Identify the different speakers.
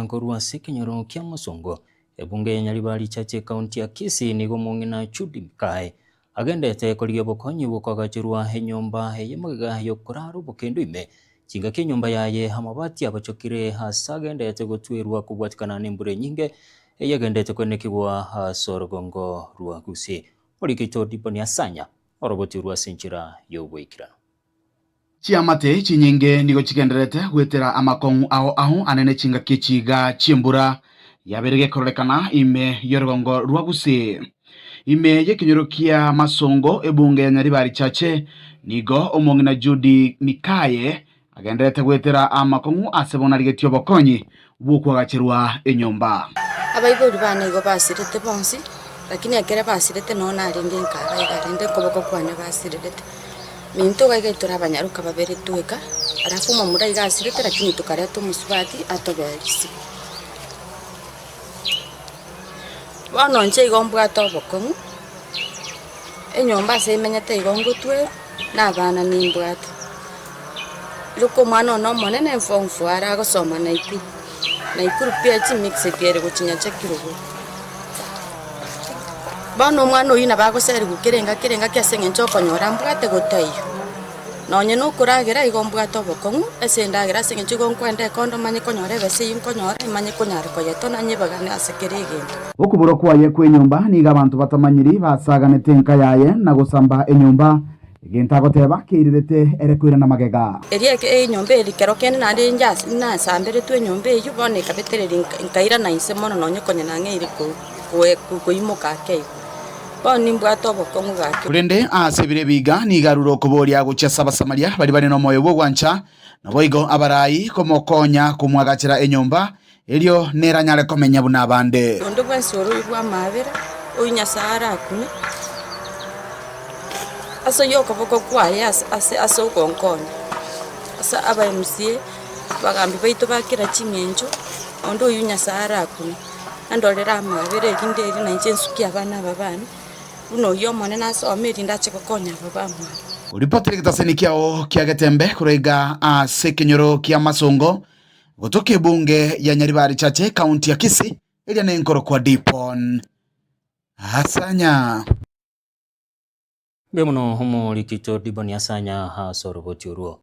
Speaker 1: Korwa ase ekenyoro kia Mosongo, ebunge ya Nyaribari Church ekaunti ya Kisii nigo omong'ina Judy Mkae agendete korigia obokonyi bw'okoagacherwa enyomba eye magega y'okorara obokendu ime. Chingaki enyomba yaye amabati abachokire ase agendete gotwerwa kobwatikana nembura enyinge eyegendete koenekigwa ase orogongo rwa Gusii. Morikito Diboni Asanya orogotirwe ase enchera y'oboikeranu.
Speaker 2: Chiamate chinyinge nigo chigendererete goetera amakong'u ao ao anene chingaki echi iga chi'embura yabeire gekororekana ime y'orogongo rwa Gusii. Ime y'ekenyoro kia Masongo ebunge ya Nyaribari Chache nigo omong'ina Judy Mikaye agendererete goetera amakong'u ase bono arigetie obokonyi bw'okoagacherwa enyomba.
Speaker 3: Abaibori bane igo basirete bonsi, lakini ekere basirete noo narenge nkara iga rende nkoboko kwane basirerete. Minto iga iga tore abanyaroka babere tweka, alafu omomura iga asirete lakini tokareta omosubati atoberisia. Bono inche igo mbwate obokong'u, enyomba ase imenyete igo ngotwerwa, na abana nimbwate. Rika omwana one omonene form four are agosoma Naikuru, Naikuru PH mixed ere gochia Nyachakirogoro. Bono omwana oyio nabo agoseriwa kera engaki kera engaki ase eng'encho okonyora mbwate gotaiyo. Nonye na okoragera igo mbwate obokong'u ase endagera ase eng'encho igo nkoenda ekondo manye konyora ebesa eyio nkonyora emanye konyara koyetona nyebagane ase kera egento.
Speaker 2: Okoborwa kwaye kw'enyomba nigo abanto batamanyiri basaganete enka yaye na gosamba enyomba Egento agoteba keirerete ere koirana magega.
Speaker 3: Erio enyomba eria kero kende naende nasamberetwe enyomba eyio, bono ekabetereria nkairana inse mono nonya konya nang'eire koimoka ake igo. Bono nimbwate obokong'u gaki.
Speaker 2: Korende ase ebiro ebi iga nigo arure okoboria gochia ase Abasamaria baria bare nomoyo bw'ogwancha, naboigo abarai komokonya komwagachera enyomba, Erio nere anyare komenya buna abande.
Speaker 3: Onde bwensi ore oigwe amaabera, oyio Nyasae arakune ase oyio okoboko kwaye ase ase ase ogonkonya. Ase aba MCA, abagambi baito ba kera ching'encho, onde oyio Nyasae arakune, andorere amaabera erinde eri na inche nsukie abana aba bane, buna oyio Omonene asome erinde ache gokonya aba bamwabo.
Speaker 2: Oripotire egetaseni kiao kia Getembe korwa iga ase ekenyoro kia Masongo, Gotoka ebunge ya Nyaribari Chache ekaunti ya Kisii eria nenkorokwa Dipon Asanya.
Speaker 1: Mbuya mono omorikito Diboni Asanya ase oroboti orwo.